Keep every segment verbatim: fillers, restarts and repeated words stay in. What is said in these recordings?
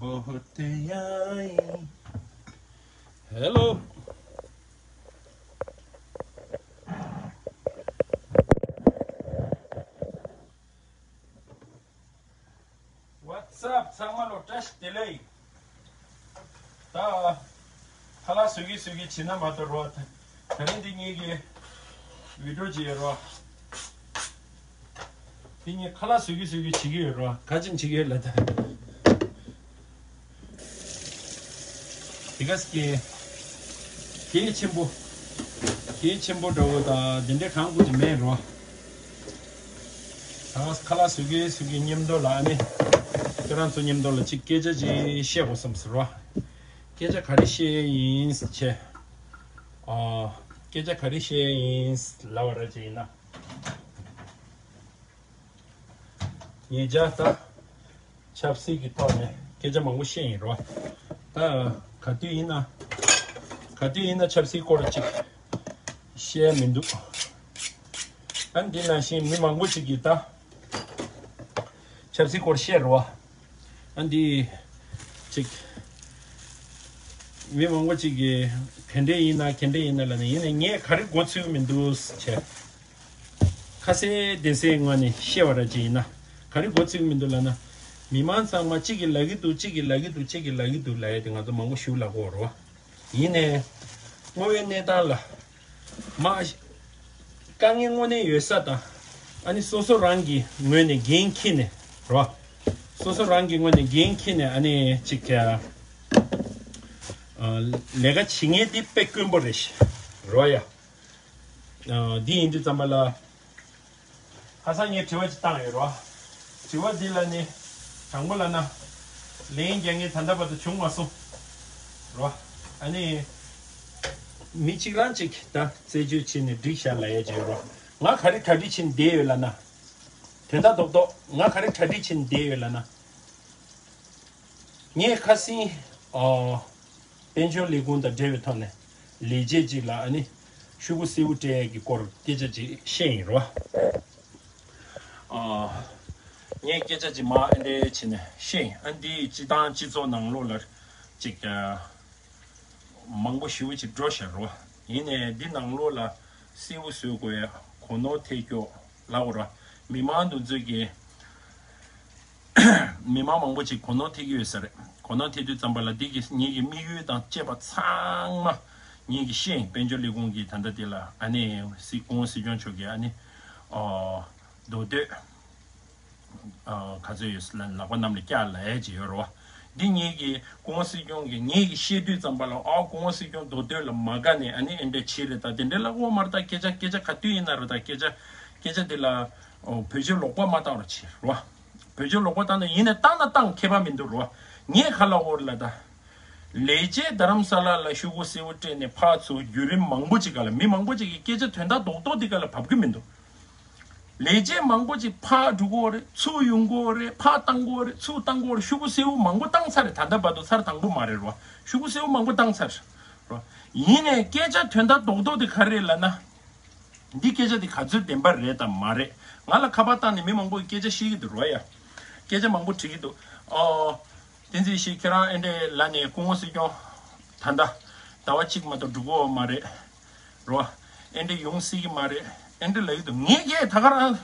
Hello. What's up? ཚང་མ་ལ་བཀྲ་ཤིས་བདེ་ལེགས། ད་ཁ་ལག་བཟོ་གི་བཟོ་གི་བྱེད་ན་མ་གཏོགས་རོ། ད་རིང་འདི་གཉིས་ཀྱི་བི་ཌིའོ་བྱེད་ཡོད་རོ། འདི་གཉིས་ཁ་ལག་བཟོ་གི་བཟོ་གི་བྱེད་ཀྱི་ཡོད་རོ། ག་ཅིམ་བྱེད་ཀྱི་ཡོད་ལ་ད། དེ་ག་སྐྱེ། གལ་ཆེན་པོ། གལ་ཆེན་པོ་འདྲ་བོ་དང་དེ་འདྲའི་གང་དགོས་ཀྱི་མེད་རོ། ད་ཁ་ལག་བཟོ་གི་བཟོ་གི་མཉམ་དུ་ལ་ཨ་ནི། ཁྱེད་རང་ཚོ་མཉམ་དུ་ལ་ཅིག་སྐད་ཆ་ཅིག་བཤད་དགོས་བསམ་ཟེར་རོ། སྐད་ཆ་ག་རེ་བཤད་ཡིན་ཟེར་བྱས། ཨ། སྐད་ཆ་ག་རེ་བཤད་ཡིན་ལབ་པ་ར་ཅིག་ཡིན་ན། ངེད་ཅག་ད་ཆབ་སྲིད་ཀྱི་ཐོག་ནས་སྐད་ཆ་མང་པོ་བཤད་ཡིན་རོ། ད་ག་དུས་ཡིན་ན། ག་དུས་ཡིན་ན་ཆབ་སྲིད་སྐོར་ཅིག་བཤད་མི་འདུག་ཨ་འདི་ནང་བཞིན་མི་མང་པོ་ཅིག་གིས་ད་ཆབ་སྲིད་སྐོར་བཤད་རོ། ཨ་འདི་ཅིག་མི་མང་པོ་ཅིག་གིས་ག་འདྲས་ཡིན་ན་ག་འདྲས་ཡིན་ན་ལབ་ནས་ཡིན་ནའི་ངས་ག་རེ་མགོ་ཚོས་མི་འདུག་བྱས། ཁ་གསལ་བདེན་གསལ་ངོས་ནས་བཤད་པ་ར་ཅིག་ཡིན་ན། ག་རེ་མགོ་ཚོས་མི་འདུག་ལབ་ན། མི་མང་ཚང་མ་གཅིག་གིས་ལབ་ཀྱི་འདུག་གཅིག་གིས་ལབ་ཀྱི་འདུག་གཅིག་གིས་ལབ་ཀྱི་འདུག་ལབ་ཡ་དེ་ང་ཚོ་མང་པོ་ཞིག་ལབ་ཀྱི་ཡོད་རེད་བ། ཡིན་ནའི། དངོས་ཡོད་གནས་སྟངས་ལ། མ། དཀའ་ངལ་དངོས་གནས་ཡོད་ས་དང་། ཨ་ནི་སོ་སོ་རང་གི་ངོས་ནས་འགན་འཁྱེར་ནས་རེད་བ། སོ་སོ་རང་གི་ངོས་ནས་འགན་འཁྱེར་ནས་ཨ་ནི་ཅིག་ཨ། ལས་ཀ་བྱེད་མཁན་དེ་དཔེ་དཀོན་པོ་རེད་ཤག་རེད་བ་ཡ། འདི་ཡིན་དུས་ཙམ་པ་ལ། ཁ་སང་ངས་དྲི་བ་ཅིག་བཏང་ཡོད་རོ། དྲི་བ་འདི་ལ་ནི། དྲང་པོ་ལབ་ན། ལན་རྒྱག་མཁན་ད་ལྟ་བར་དུ་བྱུང་མ་སོང་། རོ། ཨ་ནི། མི་གཅིག་རང་གཅིག་ད་རྩད་གཅོད་བྱས་ནས་འགྲིག་ཤག་ལབ་ཡ་ཅིག་ཡོད་རོ། ང་ག་རེ་གྲ་སྒྲིག་བྱས་ནས་བསྡད་ཡོད་ལབ་ན། དོན་དག་རྡོག་རྡོག་ང་ག་རེ་གྲ་སྒྲིག་བྱས་ནས་བསྡད་ཡོད་ལབ་ན། ངས་ཁ་སང་། ཨ། དཔལ་འབྱོར་ལས་ཁུངས་དང་འབྲེལ་བའི་ཐོག་ནས་ལས་བྱེད་ཅིག་ལ་ཨ་ནི་ཤོག་གུ་སེར་པོ་སྤྲད་ཡས་ཀྱི་སྐོར་སྐད་ཆ་ཅིག་བཤད་ཡིན་རོ། ཨ། ངས་སྐད་ཆ་ཅིག་མར་ཨེ་འདྲ་བྱས་ནས་བཤད་ཡིན། ཨ་འདི་སྤྱི་བཏང་སྤྱི་ཚོགས་ནང་ལོགས་ལ་ཅིག་ཨ། མང་པོ་ཞེ་པོ་ཅིག་འགྲོ་བཞག་རོ། ཡིན་ནའི་འདི་ནང་ལོགས་ལ་གསལ་པོ་བཟོ་དགོས་ཡ་གོ་ནོར་ཐེབས་ཀྱོག་ལབ་དགོས་ར། མི་མང་དེ་ཚོས་ཀྱི། མི་མང་མང་པོ་ཅིག་གོ་ནོར་ཐེབས་ཀྱི་ཡོད་ས་རེད། གོ་ནོར་ཐེབས་དུས་ཙམ་པ་ལ་འདི་གི་ངེད་ཀྱི་དམིགས་ཡུལ་དང་བཅས་པ་ཚང་མ་ངེད་ཀྱིས་ཤེས་ཡིན། དཔལ་འབྱོར་ལས་ཁུངས་ཀྱིས་ད་ལྟ་འདི་ལ་ཨ་ནི་སྲིད་སྐུ་ངོ་སྲིད་སྐྱོང་མཆོག་གིས་ཨ་ནི་ཨོ། མདོ་སྟོད་ཨ་ག་ཚོད་ཡོད་ལ་ལག་པ་གནམ་ལ་བཀྱག་ལབ་ཡས་ཅིག་ཡོད་རེད་བ། འདི་ངེད་ཀྱིས་སྐུ་ངོ་སྲིད་སྐྱོང་གིས་ངེད་ཀྱིས་ཤེས་དུས་ཙམ་པ་ལ་ཨ་སྐུ་ངོ་སྲིད་སྐྱོང་མདོ་སྟོད་ལ་མ་དགའ་ནས་ཨ་ནི་ཨེ་འདྲས་བྱས་རེད། ད་དེ་འདྲས་ལབ་ཀྱི་ཡོད་མ་རེད། ད་སྐད་ཆ་སྐད་ཆ་ག་དུས་ཡིན་ན་རེད། ད་སྐད་ཆ་སྐད་ཆ་འདི་ལ་ཨོ་བེད་སྤྱོད་ལོག་པ་མ་བཏང་རོགས་བྱེད་རོ། བེད་སྤྱོད་ལོག་པ་བཏང་ན་ཡིན་ནའི་བཏང་ན་བཏང་ཁྱད་པར་མི་འདུག་རོ། ངས་ག་ལབ་ཀྱི་ཡོད་རེད་ལབ་ད། ལས་བྱེད་རྡ་རམ་ས་ལ་ལ་ཤོག་གུ་སེར་པོ་སྤྲད་ནས་ཕར་ཚུར་བརྒྱུད་རིམ་མང་པོ་ཅིག་སྒང་ལ་མི་མང་པོ་ཅིག་གིས་སྐད་ཆ་དོན་དག་རྡོག་རྡོག་འདི་སྒང་ལ་བབས་ཀྱི་མི་འདུག་ལས་བྱེད་མང་པོ་ཅིག་ཕར་འགྲོ་གི་ཡོད་རེད། ཚུར་ཡོང་གི་ཡོད་རེད། ཕར་བཏང་གི་ཡོད་རེད། ཚུར་བཏང་གི་ཡོད་རེད། ཤོག་གུ་སེར་པོ་མང་པོ་བཏང་ཚར་རེད། ད་ལྟ་བར་དུ་ཚར་དང་པོ་མ་རེད་རོ། ཤོག་གུ་སེར་པོ་མང་པོ་བཏང་ཚར་རོ། ཡིན་ནའི་སྐད་ཆ་དོན་དག་རྡོག་རྡོག་དེ་ག་རེ་རེད་ལབ་ན། འདི་སྐད་ཆ་དེ་ག་ཚོད་བདེན་པ་རེད་དང་མ་རེད། ང་ལ་ཁ་པར་བཏང་ནས་མི་མང་པོས་སྐད་ཆ་བཤད་ཀྱི་འདུག་རོ་ཡ། སྐད་ཆ་མང་པོ་དྲི་གི་འདུག་ཨོ། བསྟན་འཛིན་ཡེ་ཤེས་ཁྱེད་རང་ཨེ་འདྲས་ལབ་ནས་སྐུ་ངོ་སྲིད་སྐྱོང་ད་ལྟ་ཟླ་བ་གཅིག་མ་གཏོགས་འགྲོ་གི་ཡོད་མ་རེད་རོ། ཨེ་འདྲས་ཡོང་སྲིད་ཀྱི་མ་རེད། ཨེ་འདྲས་ལབ་ཀྱི་འདུག་ངས་ཀྱིས་ད་ག་རང་།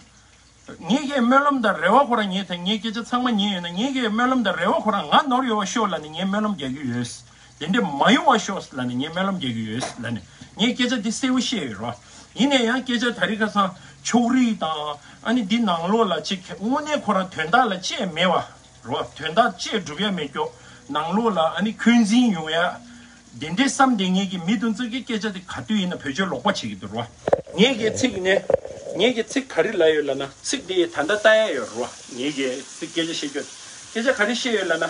ངས་ཀྱིས་སྨོན་ལམ་དང་རེ་བ་ཁོ་རང་ཉན་ཐལ། ངས་སྐད་ཆ་ཚང་མ་ཉན་ཡོད་ན་ངས་ཀྱིས་སྨོན་ལམ་དང་རེ་བ་ཁོ་རང་ང་ནོར་ཡོད་པ་ཤོག་ལབ་ནས་ངས་སྨོན་ལམ་རྒྱག་གི་ཡོད། དེ་འདྲས་མ་ཡོང་བ་ཤོག་ལབ་ནས་ངས་སྨོན་ལམ་རྒྱག་གི་ཡོད་ལབ་ནས་ངས་སྐད་ཆ་འདི་གསལ་པོ་བཤད་ཡོད་རོ། ཡིན་ནའི་ཡང་སྐད་ཆ་ད་རེས་ཁ་སང་ཕྱོགས་རིས་དང་ཨ་ནི་འདི་ནང་ལོགས་ལ་ཅིག་དངོས་གནས་ཁོ་རང་དོན་དག་ལ་ཅི་ཡང་མེད་པ་རོ། དོན་དག་ཅི་ཡང་སྒྲུབ་ཡ་མེད་ཀྱོག་ནང་ལོགས་ལ་ཨ་ནི་འཁོན་འཛིན་ཡོང་ཡ། དེ་འདྲའི་བསམ་བསྡད་མཁན་གྱི་མི་དེ་ཚོ་གི་སྐད་ཆ་དེ་ག་དུས་ཡིན་ན་བེད་སྤྱོད་ལོག་པ་བྱེད་ཀྱི་འདུག་རོ། ངེད་ཀྱི་ཚིག་ནས་ངེད་ཀྱི་ཚིག་ག་རེ་ལབ་ཡོད་ལབ་ན་ཚིག་དེ་ད་ལྟ་ལྟ་ཡ་ཡོད་རོ། ངེད་ཀྱི་ཚིག་སྐད་ཆ་བཤད་རྒྱུ་སྐད་ཆ་ག་རེ་བཤད་ཡོད་ལབ་ན།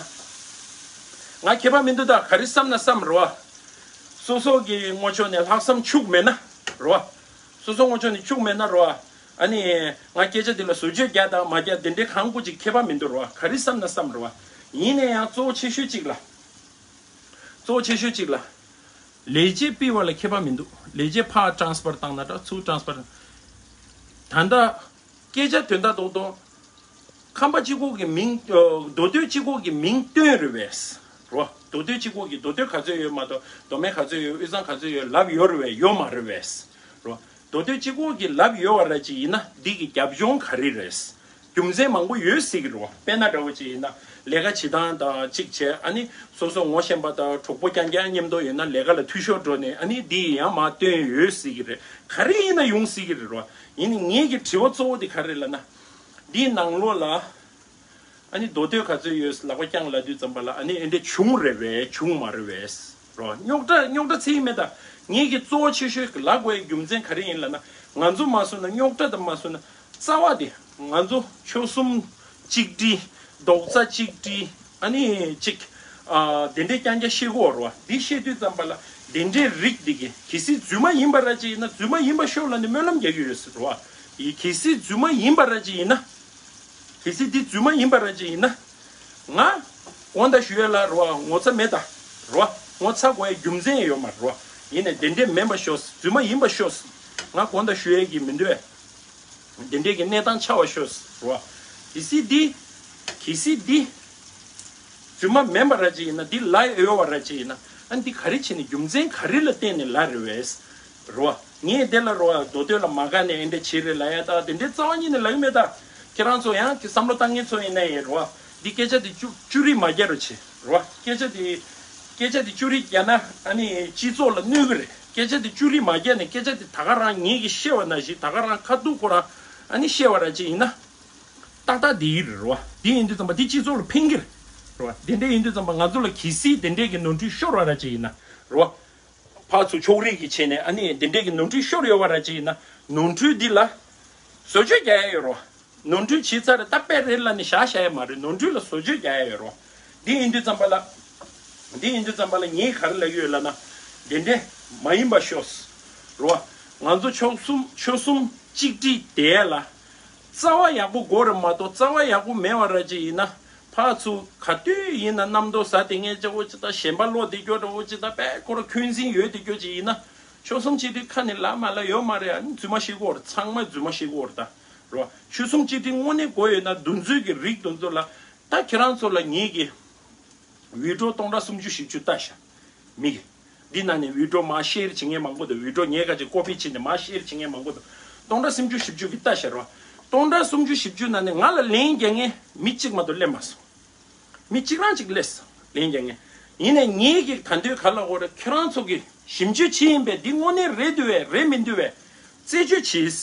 ང་ཁྱད་པར་མི་འདུག་ད་ག་རེ་བསམ་ན་བསམ་རོ། སོ་སོ་གི་ངོ་ཕྱོགས་ནས་ལྷག་བསམ་འཁྱུག་མེད་ན་རོ། སོ་སོ་ངོ་ཕྱོགས་ནས་འཁྱུག་མེད་ན་རོ། ཨ་ནི་ང་སྐད་ཆ་དེ་ལ་བཟོ་བཅོས་རྒྱག་དང་མ་རྒྱག་དེ་འདྲའི་གང་དགོས་ཅིག་ཁྱད་པར་མི་འདུག་རོ། ག་རེ་བསམ་ན་བསམ་རོ། ཡིན་ན་ཡང་གཙོ་བོ་ཆེ་ཤོས་གཅིག་ལ། གཙོ་བོ་ཆེ་ཤོས་གཅིག་ལ། ལས་བྱེད་པི་བ་ལ་ཁྱད་པར་མི་འདུག་ལས་བྱེད་ཕར་ཊ་རན་སི་ཕར་བཏང་ན་འདྲ་ཚུར་ཊ་རན་སི་ཕར། ད་ལྟ་སྐད་ཆ་དོན་དག་རྡོག་རྡོག་ཁམས་པ་གཅིག་པོ་གི་མིང་ཨ་མདོ་སྟོད་གཅིག་པོ་གི་མིང་བཏོན་རེད་པས། རོ། མདོ་སྟོད་གཅིག་པོ་གི་མདོ་སྟོད་ག་ཚོད་ཡོད་མ་གཏོགས་མདོ་སྨད་ག་ཚོད་ཡོད་དབུས་གཙང་ག་ཚོད་ཡོད་ལབ་ཡོད་རེད་པས་ཡོད་མ་རེད་པས། རོ། མདོ་སྟོད་གཅིག་པོ་གི་ལབ་ཡོད་པ་ར་ཅིག་ཡིན་ན་འདི་གི་རྒྱབ་ལྗོངས་ག་རེ་རེད། རྒྱུ་མཚན་མང་པོ་ཡོད་སྲིད་ཀྱི་རེད་པ། དཔེར་ན་འདྲ་བོ་ཅིག་ཡིན་ན་ལས་ཀ་བྱེད་སྟངས་དང་གཅིག་བྱས་ཨ་ནི་སོ་སོ་ངོ་ཤེས་པ་དང་གྲོགས་པོ་རྐྱང་རྐྱང་མཉམ་དུ་ཡོད་ན་ལས་ཀ་ལ་འཐུས་ཤོར་འགྲོ་ནས་ཨ་ནི་འདི་ཡང་མར་བཏོན་ཡོད་སྲིད་ཀྱི་རེད། ག་རེ་ཡིན་ན་ཡོང་སྲིད་ཀྱི་རེད་རོ། ཡིན་ནའི་ངེད་ཀྱི་དྲི་བ་གཙོ་བོ་དེ་ག་རེ་ལབ་ན། འདིའི་ནང་ལོགས་ལ་ཨ་ནི་མདོ་སྟོད་ག་ཚོད་ཡོད་ལག་པ་བརྐྱངས་ལབ་དུས་ཙམ་པ་ལ་ཨ་ནི་ཨེ་འདྲས་བྱུང་རེད་པས་བྱུང་མ་རེད་པས་རོ། རྙོག་དྲ་རྙོག་དྲ་ཚིག་མེད་ད། ངེད་ཀྱི་གཙོ་བོ་ཆེ་ཤོས་ལབ་དགོས་རྒྱུ་མཚན་ག་རེ་ཡིན་ལབ་ན། ང་ཚོ་མ་སོང་ན་རྙོག་དྲ་དང་མ་སོང་ན་རྩ་བ་དེ་ང་ཚོ་ཆོལ་གསུམ་གཅིག་སྒྲིལ་རྡོག་རྩ་གཅིག་སྒྲིལ་ཨ་ནི་གཅིག་ཨ་དེ་འདྲས་རྐྱང་རྐྱང་བཤད་ཀྱི་ཡོད་རེད་པ། འདི་བཤད་དུས་ཙམ་པ་ལ་དེ་འདྲས་རིགས་འདི་གི་གལ་སྲིད་རྫུན་མ་ཡིན་པ་ར་ཅིག་ཡིན་ན་རྫུན་མ་ཡིན་པ་ཤོག་ལབ་ནས་སྨོན་ལམ་རྒྱག་གི་ཡོད་ཟེར་རེད་པ། ཡི་གལ་སྲིད་རྫུན་མ་ཡིན་པ་ར་ཅིག་ཡིན་ན། གལ་སྲིད་འདི་རྫུན་མ་ཡིན་པ་ར་ཅིག་ཡིན་ན། ང་དགོངས་དག་ཞུ་ཡ་ལ་རེད་པ་ངོ་ཚ་མེད་ད། རེད་པ་ངོ་ཚ་དགོས་ཡ་རྒྱུ་མཚན་ཡོད་མ་རེད་པ། ཡིན་ནའི་དེ་འདྲས་མིན་པ་ཤོག་རྫུན་མ་ཡིན་པ་ཤོག་ང་དགོངས་དག་ཞུ་ཡ་གི་མི་འདུག་པས། དེ་འདྲས་ཀྱི་གནས་སྟངས་ཆགས་པ་ཤོག་རེད་པ། གལ་སྲིད་འདི། གལ་སྲིད་འདི། རྫུན་མ་མིན་པ་ར་ཅིག་ཡིན་ན་འདི་ལབ་ཡོད་པ་ར་ཅིག་ཡིན་ན་ཨ་འདི་ག་རེ་བྱས་ནས་རྒྱུ་མཚན་ག་རེ་ལ་བརྟེན་ནས་ལབ་རེད་པས། རེད་པ། ངས་དེ་ལ་རེད་པ་མདོ་སྟོད་ལ་མ་དགའ་ནས་ཨེ་འདྲ་བྱེད་རེད་ལབ་ཡ་ད་དེ་འདྲའི་རྩ་བ་ཉིད་ནས་ལབ་ཀྱི་མེད་ད། ཁྱེད་རང་ཚོ་ཡང་གི་བསམ་བློ་བཏང་མཁན་ཚོ་ཡིན་ན་ཡང་རེད་པ། འདི་སྐད་ཆ་དེ་ཅུ་ཅུ་རིས་མ་རྒྱག་རོགས་བྱེད་རེད་པ། སྐད་ཆ་དེ་སྐད་ཆ་དེ་ཅུ་རིས་རྒྱག་ན་ཨ་ནི་སྤྱི་ཚོགས་ལ་གནོད་གི་རེད། སྐད་ཆ་དེ་ཅུ་རིས་མ་རྒྱག་ནས་སྐད་ཆ་དེ་ད་ག་རང་ངེད་ཀྱིས་བཤད་པ་ནང་བཞིན་ད་ག་རང་ཁ་ཐུག་ཁོ་རང་ཨ་ནི་བཤད་པ་ར་ཅིག་ཡིན་ན། ཏག་ཏག་འདི་ཡིན་རེད་པ། འདི་ཡིན་དུས་ཙམ་པ་འདི་སྤྱི་ཚོགས་ལ་ཕན་གི་རེད་པ། དེ་འདྲ་ཡིན་དུས་ཙམ་པ་ང་ཚོ་ལ་གལ་སྲིད་དེ་འདྲས་ཀྱི་ནོར་འཁྲུལ་ཤོར་བ་ར་ཅིག་ཡིན་ན་རེད་པ། ཕར་ཚུར་ཕྱོགས་རིས་ཀྱི་ཆེད་ནས་ཨ་ནི་དེ་འདྲས་ཀྱི་ནོར་འཁྲུལ་ཤོར་ཡོད་པ་ར་ཅིག་ཡིན་ན་ནོར་འཁྲུལ་འདི་ལ་བཟོ་བཅོས་རྒྱག་ཡ་ཡོད་རེད་པ། ནོར་འཁྲུལ་བྱས་ཚར་རེད་ད་དཔེ་རེད་ལབ་ནས་བཞག་བཞག་ཡ་མ་རེད། ནོར་འཁྲུལ་ལ་བཟོ་བཅོས་རྒྱག་ཡ་ཡོད་རེད་པ། འདི་ཡིན་དུས་ཙམ་པ་ལ། འདི་ཡིན་དུས་ཙམ་པ་ལ་ངས་ག་རེ་ལབ་ཀྱི་ཡོད་ལབ་ན། དེ་འདྲས་མ་ཡིན་པ་ཤོག་རེད་པ། ང་ཚོ་ཆོལ་གསུམ་ཆོལ་གསུམ་གཅིག་སྒྲིལ་དེ་ལ། རྩ་བ་ཡག་པོ་དགོས་རེད་མ་གཏོགས་རྩ་བ་ཡག་པོ་མེད་པ་ར་ཅིག་ཡིན་ན། ཕར་ཚུར་ག་དུས་ཡིན་ན་རྣམ་རྟོག་ཟ་དེ་ངས་ཅག་པོ་ཅི་ད་ཞེན་པ་ལོག་དེ་སྐྱོ་འདྲ་པོ་ཅི་ད་པས་ཁོ་ར་འཁོན་འཛིན་ཡོད་དེ་སྐྱོ་ཅིག་ཡིན་ན། ཆོལ་གསུམ་གཅིག་སྒྲིལ་ཁ་ནས་ལབ་མ་ལབ་ཡོད་མ་རེད། ཨ་ནི་རྫུན་མ་བཤད་ཀྱི་ཡོད་རེད། ཚང་མ་རྫུན་མ་བཤད་ཀྱི་ཡོད་རེད་ད། རོ། ཆོལ་གསུམ་གཅིག་སྒྲིལ་དངོས་གནས་དགོས་ཡོད་ན་འདུ་འཛོམས་ཀྱི་རིགས་དེ་ཚོ་ལ། ད་ཁྱེད་རང་ཚོ་ལ་ངེད་ཀྱི་བི་ཌི་ཡོ་སྟོང་ཕྲག་སུམ་ཅུ་བཞི་བཅུ་ལྟ་ཤག་མི་གི། འདི་ནང་ནས་བི་ཌི་ཡོ་མར་ཤེར་བྱེད་མཁན་མང་པོ་འདུག་བི་ཌི་ཡོ་ངས་ག་ཅིག་ཀོ་པི་བྱས་ནས་མར་ཤེར་བྱེད་མཁན་མང་པོ་འདུག་སྟོང་ཕྲག་སུམ་ཅུ་བཞི་བཅུ་གི་ལྟ་ཤག་རོ། སྟོང་ཕྲག་སུམ་ཅུ་བཞི་བཅུ་ནང་ནས་ང་ལ་ལན་རྒྱག་མཁན་མི་གཅིག་མ་གཏོགས་སླེབས་མ་སོང་། མི་གཅིག་རང་གཅིག་སླེབས་སོང་ལན་རྒྱག་མཁན། ཡིན་ནའི་ངེད་ཀྱིས་ག་འདོད་ག་ལབ་དགོས་རེད། ཁྱོད་རང་ཚོ་གིས་ཞིབ་འཇུག་བྱས་ཡིན་པས་འདི་དངོས་གནས་རེད་འདུག་བས་རེད་མི་འདུག་བས། རྩད་གཅོད་བྱས།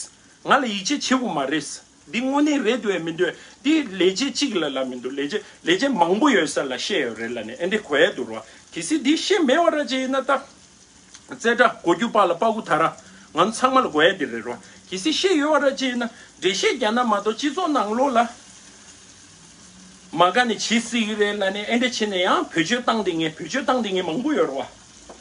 ང་ལ་ཡིད་ཆེས་བྱེད་དགོས་མ་རེད། འདི་དངོས་གནས་རེད་འདུག་བས་མི་འདུག་བས། འདི་ལས་བྱེད་གཅིག་ལ་ལབ་མི་འདུག་ལས་བྱེད་ལས་བྱེད་མང་པོ་ཡོད་ས་ལ་བཤད་ཡོད་རེད་ལབ་ནས་ཨེ་འདྲས་གོ་ཡ་འདུག་རོ། གལ་སྲིད་འདི་བཤད་མེད་པ་ར་ཅིག་ཡིན་ན་ད། རྩེ་གྲ་གོ་རྒྱུ་པ་ལ་པ་ཀུ་ད་ར། ང་ཚོ་ཚང་མ་ལ་གོ་ཡ་འདི་རེད་རོ། གལ་སྲིད་བཤད་ཡོད་པ་ར་ཅིག་ཡིན་ན་འགྲེལ་བཤད་རྒྱག་ན་མ་གཏོགས་སྤྱི་ཚོགས་ནང་ལོགས་ལ། མ་དགའ་ནས་བྱེད་སྲིད་ཀྱི་རེད་ལབ་ནས་ཨེ་འདྲ་བྱས་ནས་ཡང་བེད་སྤྱོད་བཏང་བསྡད་མཁན་བེད་སྤྱོད་བཏང་བསྡད་མཁན་མང་པོ་ཡོད་རེད་བ།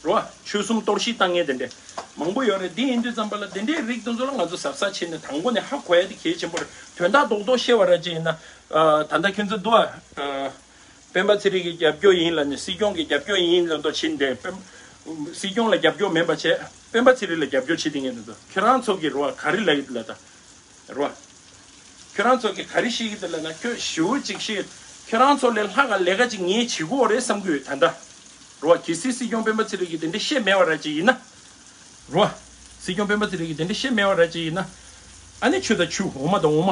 རེད་བ། ཆོལ་གསུམ་གཏོར་བཤིག་བཏང་མཁན་དེ་འདྲས་མང་པོ་ཡོད་རེད། དེ་ཡིན་དུས་ཙམ་པ་ལ་དེ་འདྲའི་རིགས་དེ་ཚོ་ལ་ང་ཚོ་གཟབ་གཟབ་བྱས་ནས་དང་པོ་ནས་ཧ་གོ་ཡ་དེ་གལ་ཆེན་པོ་རེད། དོན་དག་རྡོག་རྡོག་བཤད་པ་ར་ཅིག་ཡིན་ན། ཨ། ད་ལྟ་ཁྱོད་ཚོ་འདུག་ཨ། སྤེན་པ་ཚེ་རིང་གི་རྒྱབ་སྐྱོར་ཡིན་ལབ་ནས་སྲིད་སྐྱོང་གི་རྒྱབ་སྐྱོར་ཡིན་ལབ་མདོག་བྱེད་འདི་སྤེན། སྲིད་སྐྱོང་ལ་རྒྱབ་སྐྱོར་མེད་པ་བྱས་སྤེན་པ་ཚེ་རིང་ལ་རྒྱབ་སྐྱོར་བྱེད་དེ་ངས་འདི་ཚོ་ཁྱོད་རང་ཚོ་གི་རེད་བ་ག་རེ་ལབ་ཡོད་ལབ་ད། རེད་བ། ཁྱོད་རང་ཚོ་གིས་ག་རེ་ཤེས་ཀྱི་འདུག་ལབ་ན་ཁྱོད་ཞེ་པོ་ཅིག་ཤེས། ཁྱོད་རང་ཚོ་ལས་ལྷག་ག་ལས་ཀ་ཅིག་ངས་བྱེད་དགོས་རེད་བསམ་གྱི་ཡོད་ད་ལྟ། རེད་བ། གལ་སྲིད་སྲིད་སྐྱོང་སྤེན་པ་ཚེ་རིང་གིས་དེ་འདྲ་བཤད་མེད་པ་ར་ཅིག་ཡིན་ན། རེད་བ། སྲིད་སྐྱོང་སྤེན་པ་ཚེ་རིང་གིས་དེ་འདྲ་བཤད་མེད་པ་ར་ཅིག་ཡིན་ན། ཨ་ནི་ཆུ་དང་ཆུ་འོ་མ་དང་འོ་མ་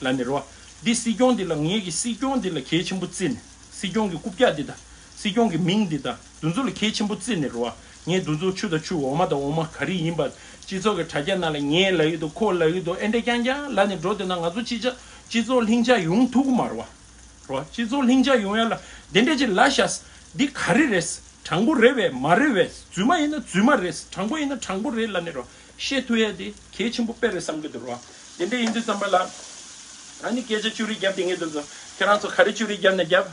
ལབ་ནས་རེད་བ། འདི་སྲིད་སྐྱོང་འདི་ལ་ངེད་ཀྱི་སྲིད་སྐྱོང་འདི་ལ་གལ་ཆེན་པོ་བརྩིས་ནས་སྲིད་སྐྱོང་གི་རྐུབ་བཀྱག་འདི་དང་སྲིད་སྐྱོང་གི་མིང་འདི་དང་། དེ་ཚོ་ལ་གལ་ཆེན་པོ་བརྩིས་ནས་རེད་བ། ངས་དེ་ཚོ་ཆུ་དང་ཆུ་འོ་མ་དང་འོ་མ་ག་རེ་ཡིན་པ། སྤྱི་ཚོགས་ཀྱི་དྲ་རྒྱ་ནང་ལ་ངས་ལབ་ཀྱི་འདུག་ཁོས་ལབ་ཀྱི་འདུག་ཨེ་འདྲས་རྐྱང་རྐྱང་ལབ་ནས་འགྲོ་དེ་ན་ང་ཚོ་སྤྱི་ཚོགས་སྤྱི་ཚོགས་ལྷིང་འཇགས་ཡོང་ཐུབ་ཀྱི་མ་རེད་བ། རེད་བ། སྤྱི་ཚོགས་ལྷིང་འཇགས་ཡོང་ཡ་ལ་འདི་འདྲས་ཅིག་ལབ་ཤག་འདི་ག་རེ་རེད། དྲང་པོ་རེད་བས་མ་རེད་བས། རྫུན་མ་ཡིན་ན་རྫུན་མ་རེད། དྲང་པོ་ཡིན་ན་དྲང་པོ་རེད་ལབ་ནས་རེད་བ། བཤད་ཐུབ་ཡ་དེ་གལ་ཆེན་པོ་དཔེ་རེད་བསམ་གྱི་འདུག་རེད་བ། དེ་འདྲས་ཡིན་དུས་ཙམ་པ་ལ་ཨ་ནི་སྐད་ཆ་ཅུ་རེ་རྒྱབ་དེ་ངས་དེ་ཚོ་ཁྱེད་རང་ཚོ་ག་རེ་ཅུ་རེ་རྒྱབ་ནས་རྒྱབ།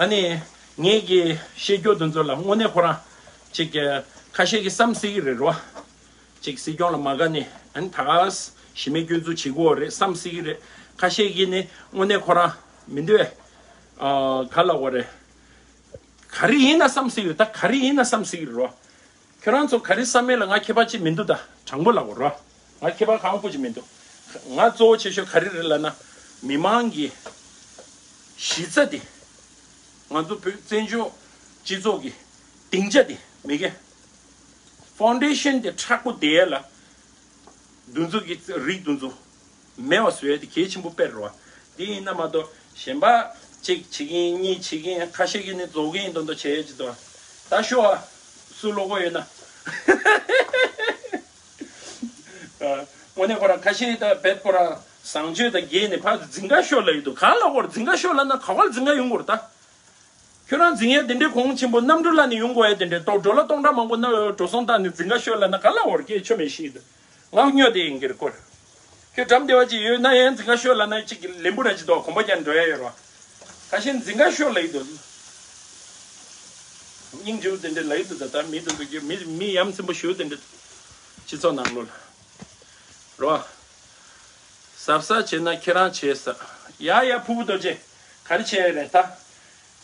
ཨ་ནི། ངེད་ཀྱི་བཤད་རྒྱུ་དེ་ཚོ་ལ་དངོས་གནས་ཁོ་རང་ཅིག་ཁ་ཤས་ཀྱིས་བསམ་སྲིད་ཀྱི་རེད་རོ། ཅིག་སྲིད་སྐྱོང་ལ་མ་དགའ་ནས་ཨ་ནི་ད་ག་གཞི་མེད་སྐྱོན་འཛུགས་བྱེད་དགོས་རེད་བསམ་སྲིད་ཀྱི་རེད། ཁ་ཤས་ཀྱིས་ནི་དངོས་གནས་ཁོ་རང་མི་འདུག་ཨ། ག་ལབ་དགོས་རེད། ག་རེ་ཡིན་ན་བསམ་སྲིད་ཀྱི་རེད། ད་ག་རེ་ཡིན་ན་བསམ་སྲིད་ཀྱི་རེད་རོ། ཁྱོད་རང་ཚོ་ག་རེ་བསམ་མེད་ལ་ང་ཁྱད་པར་ཅིག་མི་འདུག་ད་དྲང་པོ་ལབ་དགོས་རོ། ང་ཁྱད་པར་གང་སྤུ་ཅིག་མི་འདུག་ང་གཙོ་བོ་ཆེ་ཤོས་ག་རེ་རེད་ལབ་ན། མི་མང་གི་ གཞི་རྩ་དེ། ང་ཚོ་བོད་བཙན་བྱོལ་སྤྱི་ཚོགས་ཀྱི་སྡིངས་ཆ་དེ་མེད་མཁན། ཕའུན་ཌེ་ཤན་དེ་མཁྲེགས་པོ་བསྡད་ཡ་ལ། འདུ་འཛོམས་ཀྱི་རིགས་འདུ་འཛོམས་མེད་པ་བཟོ་ཡ་དེ་གལ་ཆེན་པོ་དཔེ་རེད་བ། དེ་ཡིན་ན་མ་གཏོགས་གཞན་པ་གཅིག་བྱེད་ཀྱིན་གཉིས་བྱེད་ཀྱིན་ཁ་ཤས་ཀྱིས་ནི་རྫོགས་ཀྱིན་མདོག་མདོག་བྱས་ཡ་ཅིག་འདུག་ད་ཤོ་ཨ་སུ་བློ་ཁོག་ཡོད་ན། དངོས་གནས་ཁོ་རང་ཁ་ཤས་ད་བེད་ཁོ་རང་བཟང་སྤྱོད་དང་འགལ་ནས་ཕར་འཛིང་ག་ཤོར་ལབ་ཡོད་འདུག་གང་ལ་ཁོར་འཛིང་ག་ཤོར་ལབ་ན་ག་བར་འཛིང་ག་ཡོང་དགོས་རེད་ད། ཁྱོད་རང་འཛིང་ཡས་དེ་འདྲའི་གོང་ཆེན་པོ་གནམ་གྲུ་ལ་ནི་ཡོང་དགོས་ཡས་དེ་འདྲའི་ཏོག་ཌོ་ལར་སྟོང་ཕྲག་མང་པོ་ན་འགྲོ་སོང་བཏང་ནས་འཛིང་ག་ཤོར་ལབ་ན་ག་ལ་བོར་སྐད་ཆོ་མེད་ཤི་འདུག་ང་སྨྱོ་དེ་ཡིན་གྱི་རེད་ཁོ། ཁྱོད་འགྲམ་བདེ་བ་ཅིག་ཡོད་ན་ཡང་འཛིང་ག་ཤོར་ལབ་ན་ཅིག་ལེན་པོ་ར་ཅིག་འདུག་གོམ་པ་རྒྱག་འགྲོ་ཡ་ཡོད་རོ། ཁ་ཤས་འཛིང་ག་ཤོར་ལབ་ཡི་འདུག་སྙིང་རྗེ་པོ་དེ་འདྲའི་ལབ་ཡི་འདུག་ད་ད་མི་འདུག་འདུག་གི་མི་མི་ཡ་མཚན་པོ་ཞུ་དེ་འདྲ་སྤྱི་ཚོགས་ནང་ལོགས་ལ་རོ། གཟབ་གཟབ་བྱས་ན་ཁྱེད་རང་བྱས་ས། ཡ་ཡ་ཕུ་བོ་རྡོ་རྗེ། ག་རེ་བྱས་རེད་ད།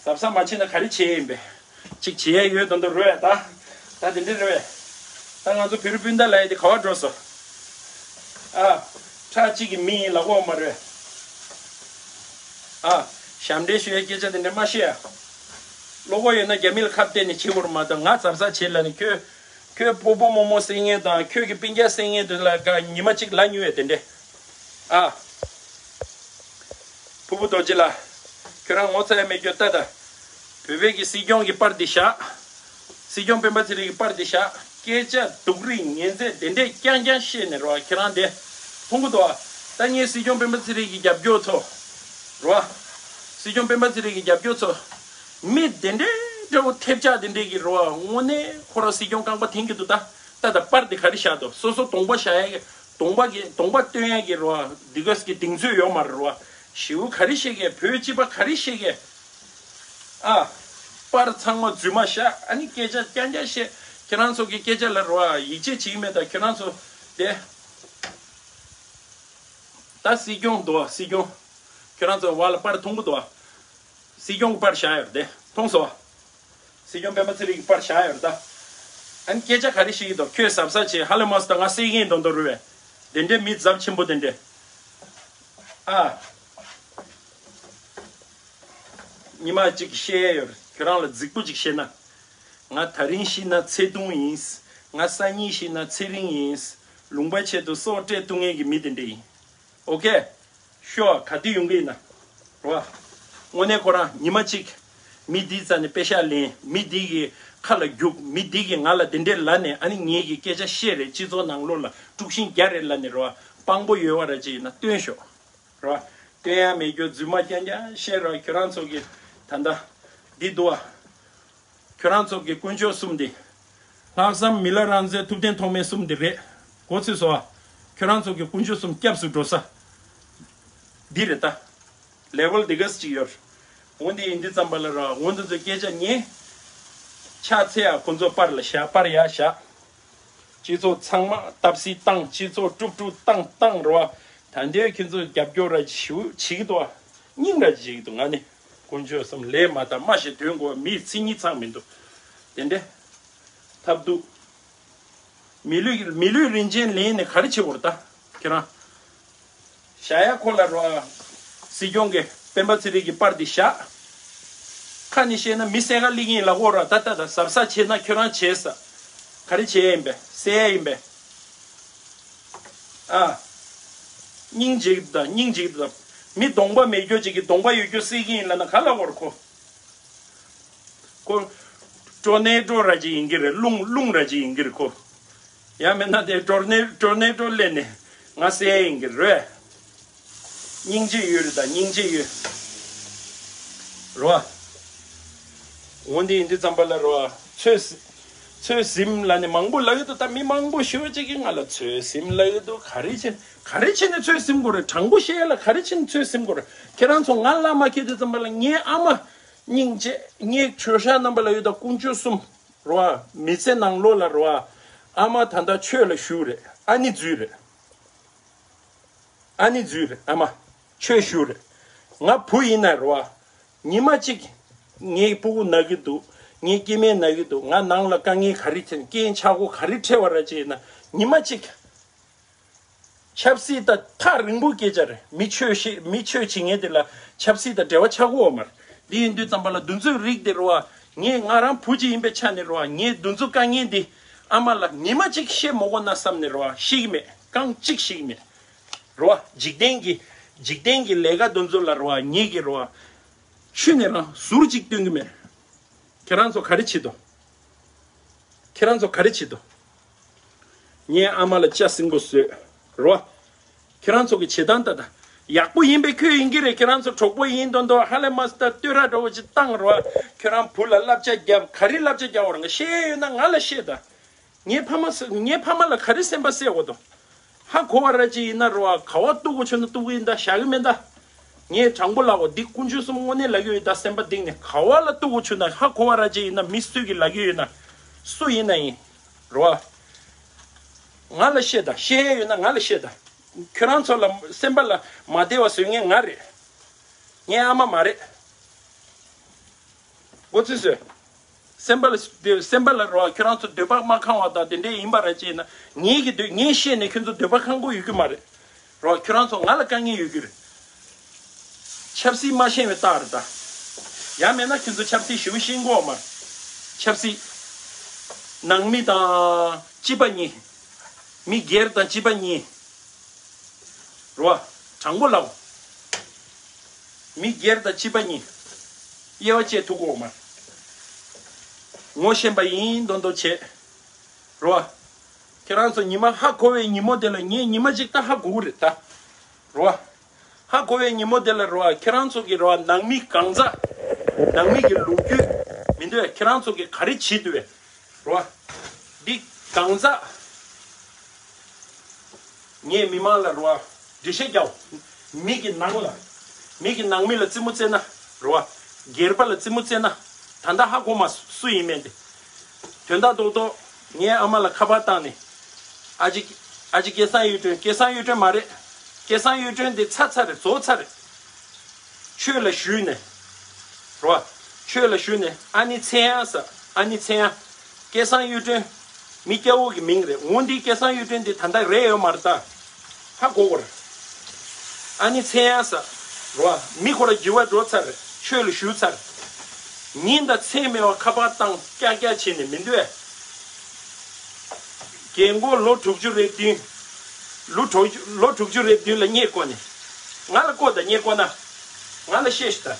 གཟབ་གཟབ་མ་བྱས་ན་ག་རེ་བྱས་ཡིན་པས། ཅིག་བྱས་ཡོད་དོན་དུ་རོལ་ད། ད་དེ་འདྲ་རེད་བས། ད་ང་ཚོ་བེ་རི་སྤུན་ཟླ་ལ་ཡ་དེ་ག་བ་འགྲོ་སོ། ཨ། ཁྲག་གཅིག་གི་མི་ཡིན་ལ་གོ་མ་རེད། ཨ། ཞབས་འདྲེན་ཞུ་ཡའི་སྐད་ཆ་དེ་འདྲ་མ་བཤད་ཨ། བློ་ཁོག་ཡོད་ན་རྒྱ་མི་ལ་ཁ་གཏད་ནས་བྱེད་དགོས་རེད་མ་གཏོགས་ང་གཟབ་གཟབ་བྱེད་ལ་ནི་ཁྱོད། ཁྱོད་སྤོ་བོ་རྨོ་མོ་བསད་མཁན་དང་ཁྱོད་ཀྱི་སྤུན་ཀྱག་བསད་མཁན་དེ་ལ་ཀ་ཉི་མ་གཅིག་ལ་ཉུལ་བས་དེ་འདྲས། ཨ། ཕུ་བོ་རྡོ་རྗེ་ལགས། ཁྱོད་རང་ངོ་ཚ་ཡ་མེད་རྒྱུ་ལྟ་ད། བོད་པའི་གི་སྲིད་སྐྱོང་གི་པར་འདི་བཞག་སྲིད་སྐྱོང་སྤེན་པ་ཚེ་རིང་གི་པར་འདི་བཞག་སྐད་ཆ་སྡུག་རིགས་ངན་ཚད་དེ་འདྲས་རྐྱང་རྐྱང་བཤད་ནས་རོ་ཁྱེད་རང་དེ། མཐོང་གི་འདུག་ཨ། ད་ངས་སྲིད་སྐྱོང་སྤེན་པ་ཚེ་རིང་གི་རྒྱབ་སྐྱོར་ཚོ། རོ། སྲིད་སྐྱོང་སྤེན་པ་ཚེ་རིང་གི་རྒྱབ་སྐྱོར་ཚོ། མི་དེ་འདྲའི་འདྲ་བོ་ཐེབས་ཆག་དེ་འདྲའི་གི་རོ་དངོས་གནས་ཁོ་རང་སྲིད་སྐྱོང་རྐང་པ་འཐེན་གི་འདུག་ད་ད་ད་པར་དེ་ག་རེ་བཞག་འདུག་སོ་སོ་གདོང་པ་བཞག་ཡ་གི་གདོང་པ་གི་གདོང་པ་སྟོན་ཡ་གི་རོ་འདི་གས་གི་གདེང་ཚོད་ཡོད་མ་རེད་རོ། ཞེའུ་ག་རེ་བཤད་གི་བོད་སྤྱི་པ་ག་རེ་བཤད་གི་ཨ། པར་ཚང་མ་རྫུན་མ་བཞག་ཨ་ནི་སྐད་ཆ་རྐྱང་རྐྱང་བཤད་ཁྱེད་རང་ཚོ་གི་སྐད་ཆ་ལ་རོ་ཡིད་ཆེས་བྱེད་ཀྱི་མེད་ད་ཁྱེད་རང་ཚོ་དེ། ད་སྲིད་སྐྱོང་འདུག་སྲིད་སྐྱོང་། ཁྱོད་རང་ཚོ་བ་ལ་པར་མཐོང་གི་འདུག་སྲིད་སྐྱོང་གི་པར་བཞག་ཡོད་རེད་དེ་མཐོང་སོང་། སྲིད་སྐྱོང་སྤེན་པ་ཚེ་རིང་གི་པར་བཞག་ཡོད་རེད་ད། ཨ་ནི་སྐད་ཆ་ག་རེ་བཤད་ཀྱི་འདུག་ཁྱོད་གཟབ་གཟབ་བྱེད་ཧ་ལས་མ་སོང་ད་ང་བསད་ཀྱི་ཡིན་མདོག་མདོག་རུ་བས། དེ་འདྲའི་མི་ཚབས་ཆེན་པོ་དེ་འདྲས། ཨ། ཉི་མ་གཅིག་བཤད་ཡོད་རེད་ཁྱོད་རང་ལ་རྫིག་པོ་གཅིག་བཤད་ན། ང་ད་རིང་ཤི་ན་ཚེ་ཐུང་ཡིན། ང་སང་ཉིན་ཤི་ན་ཚེ་རིང་ཡིན། ལུང་པའི་ཆེད་དུ་སྲོག་སྤྲད་ཐུབ་མཁན་གྱི་མི་དེ་འདྲ་ཡིན། ཨོ་ཀེ། ཤོ་ག་དུས་ཡོང་གི་ཡིན་ན། རོ། དངོས་གནས་ཁོ་རང་ཉི་མ་གཅིག་མི་འདིའི་རྩ་ནས་པེ་ཤག་ལེན། མི་འདི་གི་ཁ་ལ་རྒྱུག་མི་འདི་གི་ང་ལ་དེ་འདྲས་ལབ་ནས་ཨ་ནི་ངེད་ཀྱི་སྐད་ཆ་བཤད་རེད་སྤྱི་ཚོགས་ནང་ལོགས་ལ་དཀྲུག་ཤིང་རྒྱག་རེད་ལབ་ནས་རོ། དཔང་པོ་ཡོད་པ་ར་ཅིག་ཡིན་ན་སྟོན་ཤོག་རོ། སྟོན་ཡ་མེད་རྒྱུ་རྫུན་མ་རྐྱང་རྐྱང་བཤད་རོ་ཁྱོད་རང་ཚོ་གི་ད་ལྟ་འདི་འདུག་ཨ། ཁྱོད་རང་ཚོ་གི་དཀོན་མཆོག་གསུམ་འདི། ལྷག་བསམ་མི་ལ་རང་བཙན་ཐུབ་བསྟན་ཐོགས་མེད་གསུམ་འདི་རེད། གོ་ཚོད་སོང་ཨ། ཁྱོད་རང་ཚོ་གི་དཀོན་མཆོག་གསུམ་སྐྱབས་སུ་འགྲོ་ས། འདི་རེད་ད། ལེ་ཝལ་འདི་ག་ཅིག་ཡོད། འོ་འདི་ཡིན་འདི་ཙམ་པ་ལ་ར་འོ་འདི་ཚོ་སྐད་ཆ་ཉན། ཕྱག་འཚལ་ཡ་ཁོ་ཚོ་པར་ལ་བཞག་པར་ཡ་བཞག་སྤྱི་ཚོགས་ཚང་མ་བརྡབ་གསིག་བཏང་སྤྱི་ཚོགས་དཀྲུག་དཀྲུག་བཏང་བཏང་རོ། ད་འདིར་ཁྱེད་ཚོ་རྒྱབ་སྐྱོར་ར་ཞུ་བྱེད་ཀྱི་འདུག་ཨ། སྙིང་ར་བྱེད་ཀྱི་འདུག་ང་ནི། དཀོན་མཆོག་གསུམ་ལས་མ་དང་མ་ཞེས་དོན་གོ་མིའི་མཚན་ཉིད་ཚང་མི་འདུག་དེ་འདྲ། ཐབས་སྡུག་མི་ལུས་མི་ལུས་རིན་ཆེན་ལེན་ནས་ག་རེ་བྱེད་དགོས་རེད་ད་ཁྱེད་རང་། བཞག་ཡ་ཁོ་ལ་རོ། སྲིད་སྐྱོང་གི་སྤེན་པ་ཚེ་རིང་གི་པར་འདི་བཞག་ཁ་ནས་བཤད་ན་མི་བསད་ག་སླེབས་ཀྱི་ཡིན་ལབ་དགོས་ར་ད་ད་ད་གཟབ་གཟབ་བྱས་ན་ཁྱོད་རང་བྱས་ས། ག་རེ་བྱས་ཡིན་པས་བསད་ཡ་ཡིན་པས། ཨ། སྙིང་རྗེ་གི་ད་སྙིང་རྗེ་གི་ད། མི་གདོང་པ་མེད་རྒྱུ་ཅིག་གི་གདོང་པ་ཡོད་རྒྱུ་བསད་ཀྱི་ཡིན་ལབ་ན་ག་ལ་བོར་ཁོ། ཁོ། ཀྲོ་ནེ་ཀྲོ་ར་ཅིག་ཡིན་གྱི་རེད་རླུང་རླུང་ར་ཅིག་ཡིན་གྱི་རེད་ཁོ། ཡང་མིན་ན་དེ་ཀྲོ་ནེ་ཀྲོ་ནེ་ཀྲོ་ལེན་ནས་ང་བསད་ཡིན་གྱི་རེད། སྙིང་རྗེ་ཡོད་རེད་ད་སྙིང་རྗེ་ཡོད། རོ། འོ་འདི་ཡིན་དུས་ཙམ་པ་ལ་རོ། ཚོད་ཚོད་ཟིན་ལ་ནི་མང་པོ་ལབ་ཀྱི་འདུག་ད་མི་མང་པོ་ཞེ་པོ་ཅིག་གིས་ང་ལ་ཚོད་ཟིན་ལབ་ཀྱི་འདུག་ག་རེ་བྱས་ག་རེ་བྱས་ནས་ཚོད་ཟིན་དགོས་རེད། དྲང་པོ་བཤད་ཡ་ལ་ག་རེ་བྱས་ནས་ཚོད་ཟིན་དགོས་རེད། ཁྱེད་རང་ཚོ་ང་ལ་མ་ཁེལ་དུས་ཙམ་པ་ལ་ངའི་ཨ་མ་སྙིང་རྗེ་ངའི་ཆོས་ཤག་རྣམ་པ་ལ་ཡོད་ད་དཀོན་མཆོག་གསུམ་རོ། མི་ཚེ་ནང་ལོགས་ལ་རོ། ཨ་མ་ད་ལྟ་ཆོས་ལ་ཞུགས་རེད། ཨ་ནི་འཛུལ་རེད། ཨ་ནི་འཛུལ་རེད་ཨ་མ། ཆོས་ཞུ་རེད། ང་བུ་ཡིན་ན་རེད་བ། ཉི་མ་གཅིག་ངའི་སྤུ་གུ་ན་གི་འདུག་ངའི་སྐྱེ་དམན་ན་གི་འདུག་ང་ནང་ལ་དཀའ་ངལ་ག་རེ་འཕྲད་རྐྱེན་ཆག་སྒོ་ག་རེ་འཕྲད་པ་ར་ཅིག་ཡིན་ན་ཉི་མ་གཅིག་ཆབ་སྲིད་དང་ཐག་རིང་པོ་སྐད་ཆ་རེད། མི་ཆོས་ཤེས་མི་ཆོས་བྱེད་མཁན་དེ་ལ་ཆབ་སྲིད་དང་འབྲེལ་བ་ཆགས་ཀྱི་ཡོད་མ་རེད། འདི་ཡིན་དུས་ཙམ་པ་ལ་འདི་ཚོའི་རིགས་དེ་རེད་བ། ངས་ང་རང་བུ་གཅིག་ཡིན་པའི་ཆ་ནས་རེད་བ། ངས་འདི་ཚོ་དཀའ་ངལ་འདི་ཨ་མ་ལ་ཉི་མ་གཅིག་བཤད་མ་དགོས་ན་བསམ་ནས་རེད་བ། ཤེས་ཀྱི་མེད། རྐང་གཅིག་ཤེས་ཀྱི་མེད། རེད་བ། འཇིག་རྟེན་གྱི་འཇིག་རྟེན་གྱི་ལས་ཀ་འདི་ཚོ་ལ་རེད་བ། ངེད་ཀྱི་རེད་བ། ཆུ་ནས་རང་ཟུར་གཅིག་སྟོན་གྱི་མེད། ཁྱེད་རང་ཚོ་ག་རེ་བྱེད་དོ། ཁྱེད་རང་ཚོ་ག་རེ་བྱེད་དོ། ངའི་ཨ་མ་ལ་ལྕགས་སྲིན་པོ་བཟོས། རེད་བ། ཁྱེད་རང་ཚོ་གི་བྱེད་སྟངས་ད་ད་ཡག་པོ་ཡིན་པའི་ཁྱོད་ཡིན་གྱི་རེད། ཁྱེད་རང་ཚོ་གྲོགས་པོ་ཡིན་མདོག་མདོག་ཧ་ལས་མ་སི་ད་བསྟོད་ར་འདྲ་བོ་ཅིག་བཏང་རེད་བ། ཁྱོད་རང་བུ་ལ་བསླབ་བྱ་རྒྱབ། ག་རེ་བསླབ་བྱ་རྒྱབ་པ་རེད། བཤད་ཡོད་ན་ང་ལ་བཤད་ད། ངའི་ཕ་མ་ས་ངའི་ཕ་མ་ལ་ག་རེ་སེམས་པ་གསལ་དགོས་དོ། ཧ་གོ་བ་ར་ཅིག་ཡིན་ན་རེད་བ། ག་བ་གཏུག་དགོས་བྱུང་ན་གཏུག་གི་ཡིན་ད། བཞག་གི་མིན་ད། ངས་དྲང་པོ་ལབ་གོ། འདི་དཀོན་མཆོག་གསུམ་དངོས་གནས་ལབ་ཀྱི་ཡོད་ད། སེམས་པ་གཏིང་ནས་ག་བ་ལ་གཏུག་དགོས་བྱུང་ན། ཧ་གོ་བ་ར་ཅིག་ཡིན་ན། མི་སུ་གིས་ལབ་ཀྱི་ཡོད་ན། སུ་ཡིན་ན་ཡིན། རེད་བ། ང་ལ་བཤད་ད། བཤད་ཡས་ཡོད་ན་ང་ལ་བཤད་ད། ཁྱོད་རང་ཚོ་ལ་སེམས་པ་ལ་མ་བདེ་བ་བཟོ་མཁན་ང་རེད། ངའི་ཨ་མ་མ་རེད། མགོ་ཚོས་བཟོས། སེམས་པ་ལ་སེམས་པ་ལ་རོ། ཁྱོད་རང་ཚོ་འདོད་པ་མ་ཁེངས་པ་དང་དེ་འདྲས་ཡིན་པ་ར་བྱས་ན། ངེད་ཀྱི་འདོད་ངས་བཤད་ནས་ཁྱོད་ཚོ་འདོད་པ་ཁེངས་པོ་ཡོད་ཀྱི་མ་རེད། རོ། ཁྱོད་རང་ཚོ་ང་ལ་དཀའ་ངལ་ཡོད་ཀྱི་རེད། ཆབ་སྲིད་མ་ཤེས་པའི་རྟགས་རེད་ད། ཡང་མེད་ན་ཁྱོད་ཚོ་ཆབ་སྲིད་ཞེ་པོ་ཤེས་ཀྱི་ཡོད་མ་རེད། ཆབ་སྲིད། ནང་མི་དང་སྤྱི་པ་གཉིས། མི་སྒེར་དང་སྤྱི་པ་གཉིས། རོ། དྲང་པོ་ལབ། མི་སྒེར་དང་སྤྱི་པ་གཉིས། དབྱེ་བ་བཅད་ཐུབ་ཀྱི་ཡོད་མ་རེད། ངོ་ཤེས་པ་ཡིན་མདོག་མདོག་བྱེད། རོ། ཁྱེད་རང་ཚོ་ཉི་མ་ཧ་གོ་བའི་ཉིན་མོ་དེ་ལ་ངས་ཉི་མ་གཅིག་ད་ཧ་གོ་གི་རེད་ད། རོ། ཧ་གོ་བའི་ཉིན་མོ་དེ་ལ་རོ། ཁྱེད་རང་ཚོ་གི་རོ། ནང་མི་གང་ཟག་ནང་མི་གི་ལོ་རྒྱུས་མི་འདུག་ཡ། ཁྱེད་རང་ཚོ་གི་ག་རེ་བྱེད་འདུག་བས། རོ། འདི་གང་ཟག་ངས་མི་མང་ལ་རོ། འགྲེལ་བཤད་རྒྱག་མི་གི་ནང་ལ། མི་གི་ནང་མི་ལ་རྩེད་མོ་རྩེ་ན། རོ། སྒེར་པ་ལ་རྩེད་མོ་རྩེ་ན། ད་ལྟ་ཧ་གོ་མ་སུ་ཡིན་མིན་དེ། དོན་དག་རྡོག་རྡོག་ངའི་ཨ་མ་ལ་ཁ་པར་བཏང་ནས། ཨ་ཅེ། ཨ་ཅེ་སྐལ་བཟང་གཡུ་སྒྲོན། སྐལ་བཟང་གཡུ་སྒྲོན་མ་རེད། སྐལ་བཟང་གཡུ་སྒྲོན་དེ་ཚར་ཚར་རེད། རྫོགས་ཚར་རེད། ཆོས་ལ་ཞུས་ནས། རོ། ཆོས་ལ་ཞུས་ནས། ཨ་ནི་ཚེ་དབྱངས་ཟེར། ཨ་ནི་ཚེ་དབྱངས། སྐལ་བཟང་གཡུ་སྒྲོན། མི་སྐྱ་བོ་གི་མིང་རེད། འོ་འདི་སྐལ་བཟང་གཡུ་སྒྲོན་འདི་ད་ལྟ་རེད་ཡོད་མ་རེད་ད། ཧ་གོ་གོ་རེད། ཨ་ནི་ཚེ་དབྱངས་ཟེར། རོ། མི་ཁོ་ར་འགྱུར་བ་འགྲོ་ཚར་རེད། ཆོས་ལ་ཞུས་ཚར་རེད། ཉིན་དང་མཚན་མེད་པར་ཁ་པར་བཏང་ཀྱག་ཀྱག་བྱས་ནས་མི་འདུག་ཨེ། རྒན་གོག་ལོ་དྲུག་ཅུ་རེ་བདུན། ལོ་དྲུག་ཅུ་ལོ་དྲུག་ཅུ་རེ་བདུན་ལ་བསྙད་བསྐོར་ནས། ང་ལ་བསྐོར་དང་བསྙད་བསྐོར་ན། ང་ལ་བཤད་ཤིག་ད།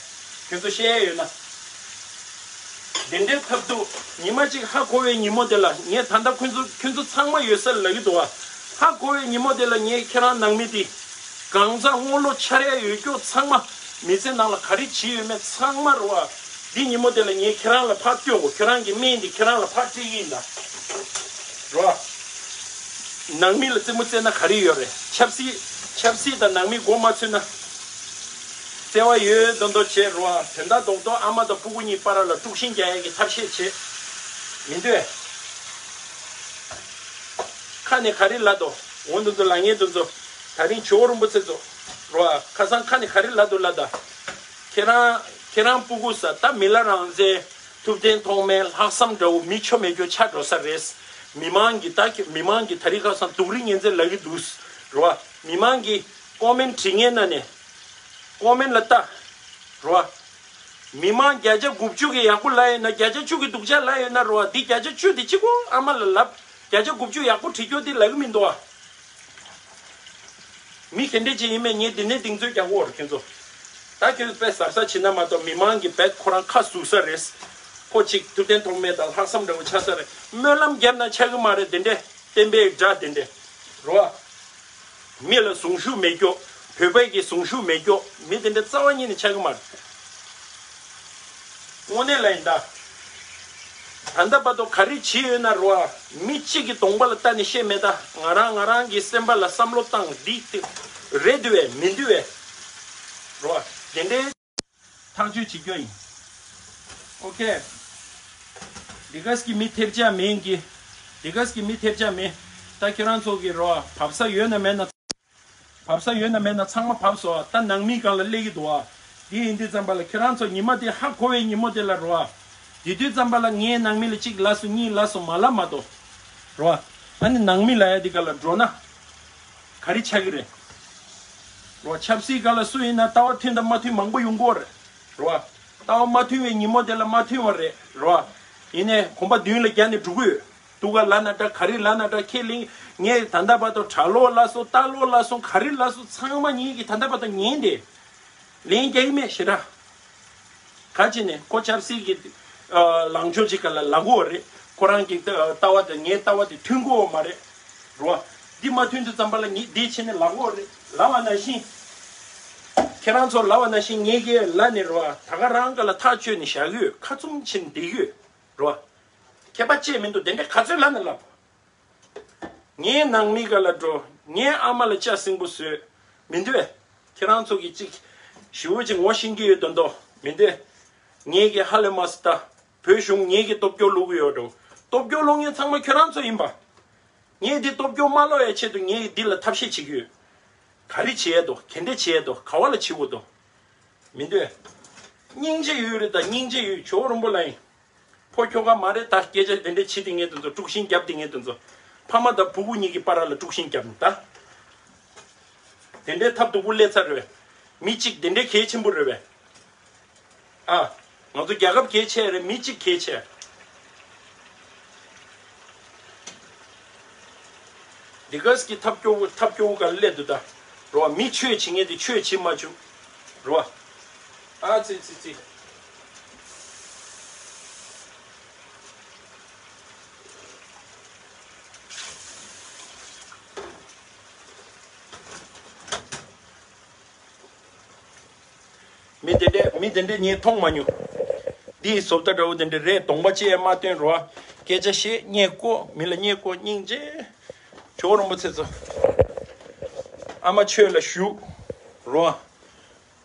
ཁྱོད་ཚོ་བཤད་ཡས་ཡོད་ན། དེ་འདྲའི་ཐབས་སྡུག་ཉི་མ་གཅིག་ཧ་གོ་བའི་ཉིན་མོ་དེ་ལ་ངས་ད་ལྟ་ཁྱོད་ཚོ་ཁྱོད་ཚོ་ཚང་མ་ཡོད་ས་ལ་ལབ་ཀྱི་འདུག་བ། ཧ་གོ་བའི་ཉིན་མོ་དེ་ལ་ངས་ཁྱེད་རང་ནང་མི་དེ། གང་ཟག་དངོས་ལོ་འཆར་ཡ་ཡོད་ཀྱོག་ཚང་མ། མི་ཚེ་ནང་ལ་ག་རེ་བྱས་ཡོད་མེད་ཚང་མ་རོ་བ། འདི་ཉིན་མོ་དེ་ལ་ངས་ཁྱེད་རང་ལ་ཕར་སྟོན་གོ། ཁྱེད་རང་གི་སྨན་འདི་ཁྱེད་རང་ལ་ཕར་སྤྲད་ཀྱི་ཡིན་ད། རོ། ནང་མི་ལ་རྩེད་མོ་རྩེ་ན་ག་རེ་ཡོད་རེད། ཆབ་སྲིད་ཆབ་སྲིད་དང་ནང་མི་མགོ་མ་ཚོས་ན། བརྩེ་བ་ཡོད་མདོག་མདོག་བྱེད་རོ། དོན་དག་རྡོག་རྡོག་ཨ་མ་དང་སྤུ་གུ་གཉིས་བར་ལ་དཀྲུག་ཤིང་རྒྱག་ཡ་གི་ཐབས་ཤེས་བྱེད། མི་འདོད། ཁ་ནས་ག་རེ་ལབ་དོ། འོ་འདི་ཚོ་ལབ་མཁན་འདི་ཚོ། ད་རིང་ཇོ་བོ་རིན་པོ་ཆེ་ཚོ། རོ། ཁ་སང་ཁ་ནས་ག་རེ་ལབ་དོ་ལབ་ད། ཁྱེད་རང་ཁྱེད་རང་སྤུ་གུ་ས་ད་མི་ལ་རང་བཙན། ཐུབ་བསྟན་ཐོགས་མེད། ལྷག་བསམ་འདྲ་བོ་མི་ཆོ་མེད་རྒྱུ་ཆགས་འགྲོ་ས་རེད། མི་མང་གི་ད་མི་མང་གི་ད་རིང་ཁ་སང་སྡུག་རུས་ངན་ཚད་ལབ་ཀྱི་འདུག་རོ། མི་མང་གི་ཀོ་མེན་བྲིས་མཁན་ན་ནས། ཀོ་མེན་ལ་ལྟ། རོ། མི་མང་བརྒྱ་ཆ་དགུ་བཅུ་གི་ཡག་པོ་ལབ་ཡོད་ན། བརྒྱ་ཆ་བཅུ་གི་སྡུག་ཅག་ལབ་ཡོད་ན་རོ། འདི་བརྒྱ་ཆ་བཅུ་དེ་གཅིག་པོ་ཨ་མ་ལ་ལབ། བརྒྱ་ཆ་དགུ་བཅུ་ཡག་པོ་བྲིས་རྒྱུ་དེ་ལབ་ཀྱི་མི་འདུག་ཨ། མི་ག་འདྲ་ཅིག་ཡིན་མིན་ངས་འདི་ནས་གདེང་ཚོད་རྒྱག་གོ་རེད་ཁྱོད་ཚོ། ད་ཁྱོད་ཚོ་དཔེ་གཟབ་གཟབ་བྱེད་ན་མ་གཏོགས་མི་མང་གི་བེད་ཁོ་རང་ཁ་ཟུག་ས་རེད། ཁོ་གཅིག་ཐུབ་བསྟན་ཐོགས་མེད་དང་ལྷག་བསམ་འདྲ་བོ་ཆགས་ས་རེད། སྨོན་ལམ་བརྒྱབ་ན་ཆགས་ཀྱི་མ་རེད་དེ་འདྲས། བསྟན་པའི་དགྲ་དེ་འདྲས། རོ། མི་ལ་གཟུངས་གཞུག་མེད་ཀྱོག་བོད་པའི་གི་གཟུངས་གཞུག་མེད་ཀྱོག་མི་དེ་འདྲས་རྩ་བ་ཉིད་ནས་ཆགས་ཀྱི་མ་རེད། དངོས་གནས་ལ་ཡིན་ད། ད་ལྟ་བར་དུ་ག་རེ་བྱས་ཡོད་ན་རོ། མི་གཅིག་གི་གདོང་པ་ལ་ལྟ་ནས་བཤད་མེད་ད། ང་རང་ང་རང་གི་སེམས་པ་ལ་བསམ་བློ་བཏང་འདི་དེ་རེད་འདུག་བས་མི་འདུག་བས། རོ། དེ་འདྲའི་ཐག་གཅོད་བྱེད་རྒྱུ་ཡིན། ཨོ་ཁེ། འདི་ག་ཟིག་གི་མི་ཐེབས་ཆག་མིན་གི། འདི་ག་ཟིག་གི་མི་ཐེབས་ཆག་མིན། ད་ཁྱེད་རང་ཚོ་གི་རོ་བབས་ས་ཡོད་ན་མེད་ན། བབས་ས་ཡོད་ན་མེད་ན་ཚང་མ་བབས་སོང་། ད་ནང་མི་སྒང་ལ་སླེབས་ཀྱི་འདུག་ཨ། དེ་ཡིན་དུས་ཙམ་པ་ལ་ཁྱེད་རང་ཚོ་ཉི་མ་དེ་ཧ་གོ་བའི་ཉིན་མོ་དེ་ལ་རོ་ཨ། དེ་དུས་ཙམ་པ་ལ་ངའི་ནང་མི་ལ་གཅིག་ལབ་སོང་གཉིས་ལབ་སོང་མ་ལབ་མ་གཏོགས། རོ་ཨ། ཨ་ནི་ནང་མི་ལབ་ཡ་དེ་ག་ལ་འགྲོ་ན། ག་ ག་རེ་ཆགས་ཀྱི་རེད། རེད་བ། ཆབ་སྲིད་སྒང་ལ་སུ་ཡིན་ན་ལྟ་བ་མཐུན་དང་མ་མཐུན་མང་པོ་ཡོང་གི་ཡོད་རེད། རེད་བ། ལྟ་བ་མ་མཐུན་པའི་ཉིན་མོ་དེ་ལ་མ་མཐུན་པ་རེད། རེད་བ། ཡིན་ནའི་གོམ་པ་མདུན་ལ་རྒྱག་ནས་འགྲོ་གི་ཡོད། སྡུག་ག་ལབ་ན་འདྲ། ག་རེ་ལབ་ན་འདྲ། ཁས་ལེན། ངས་ད་ལྟ་བར་དུ་གྲྭ་ལོག་ལབ་སོང་། རྟ་ལོག་ལབ་སོང་། ག་རེ་ལབ་སོང་། ཚང་མ་ངེད་ཀྱིས་ད་ལྟ་བར་དུ་ཉན་ཏེ། ལན་རྒྱག་གི་མེད། ཞེ་དྲག་ག་བྱས་ནས་ཁོ་ཆབ་སྲིད་ཀྱི་ཨ་ལངས་ཕྱོགས་ཅིག་ག་ལ་ལབ་ཀྱི་ཡོད་རེད། ཁོ་རང་གི་ལྟ་བ་དང་ངའི་ལྟ་བ་དེ་མཐུན་གྱི་ཡོད་མ་རེད། རེད་བ། འདི་མ་མཐུན་དུས་ཙམ་པ་ལ་ངས་འདི་བྱས་ནས་ལབ་ཀྱི་ཡོད་རེད། ལབ་པ་ནང་བཞིན། ཁྱེད་རང་ཚོ་ལབ་པ་ནང་བཞིན་ངས་ཀྱིས་ལབ་ནས། རེད་བ། ད་ག་རང་ག་ལ་ཐག་གཅོད་ནས་བཞག་གི་ཡོད། ཁ་བཙུམ་བྱས་ནས་བསྡད་ཀྱི་ཡོད། རེད་བ། ཁྱད་པར་ཅི་ཡང་མི་འདུག་དེ་འདྲའི་ག་ཚོད་ལབ་ན་ལབ། ངའི་ནང་མི་ག་ལ་འགྲོ། ངའི་ཨ་མ་ལ་ལྕགས་སྲིན་པོ་བཟོས། མི་འདོད། ཁྱེད་རང་ཚོ་གིས་ཅིག་ཞེ་པོ་ཅིག་ངོ་ཤེས་ཀྱི་ཡོད་མདོག་མདོག་མི་འདོད། ངེད་ཀྱིས་ཧ་ལས་མ་སོང་། ད་བོད་གཞུང་ངེད་ཀྱིས་སྟོབས་སྐྱོར་བླུག་གི་ཡོད་འགྲོ། སྟོབས་སྐྱོར་བླུག་མཁན་ཚང་མ་ཁྱོད་རང་ཚོ་ཡིན་པ། ངས་འདི་སྟོབས་སྐྱོར་མ་བླུག་ཡའི་ཆེད་དུ་ངས་འདི་ལ་ཐབས་ཤེས་བྱེད་ཀྱི་ཡོད། ག་རེ་བྱེད་ཡས་འདུག་ག་འདྲ་བྱེད་ཡས་འདུག་ག་བ་ལ་བྱེད་དགོས་འདུག་མི་འདོད། སྙིང་རྗེ་ཡོད་རེད། ད་སྙིང་རྗེ་ཡོད། ཇོ་བོ་རིན་པོ་ལ་ཡིན། ཕོ་ཁྱོ་ག་མ་རེད། ད་སྐད་ཆ་དེ་འདྲ་བྱེད་དེ་ངས་དེ་ཚོ་དཀྲུག་ཤིང་རྒྱབ་དེ་ངས་དེ་ཚོ། ཕ་མ་དང་བུ་གུ་གཉིས་ཀྱི་བར་ལ་དཀྲུག་ཤིང་རྒྱབ་ནས་ད། དེ་འདྲའི་ཐབས་སྡུག་པོ་སླེབས་ཚར་རེད་པས། མི་གཅིག་དེ་འདྲའི་གལ་ཆེན་པོ་རེད་པས། ཨ། ང་ཚོ་རྒྱལ་ཁབ་གལ་ཆེ་རེད། མི་གཅིག་གལ་ཆེ། འདི་ག་ཟིག་གི་ཐབས་སྐྱོ་བོ། ཐབས་སྐྱོ་བོ་ག་ལ་སླེབས་འདུག་ད། རེད་བ། མི་ཆོས་བྱེད་མཁན་དེ་ཆོས་བྱེད་མ་བཅུག་རེད་བ། ཨ་ཙི་ཙི་ཙི། མི་དེ་འདྲས། མི་དེ་འདྲས་ངས་མཐོང་མ་མྱོང་། འདི་བཟོ་ལྟ་འདྲ་བོ་དེ་འདྲས་རེད། གདོང་པ་ཅི་ཡང་མ་སྟོན་རོ། སྐད་ཆ་བཤད། བརྙས་བཀོད། མི་ལ་བརྙས་བཀོད། སྙིང་རྗེ། ཇོ་བོ་རིན་པོ་ཆེ་ཚོ། ཨ་མ་ཆོས་ལ་ཞུགས་རོ།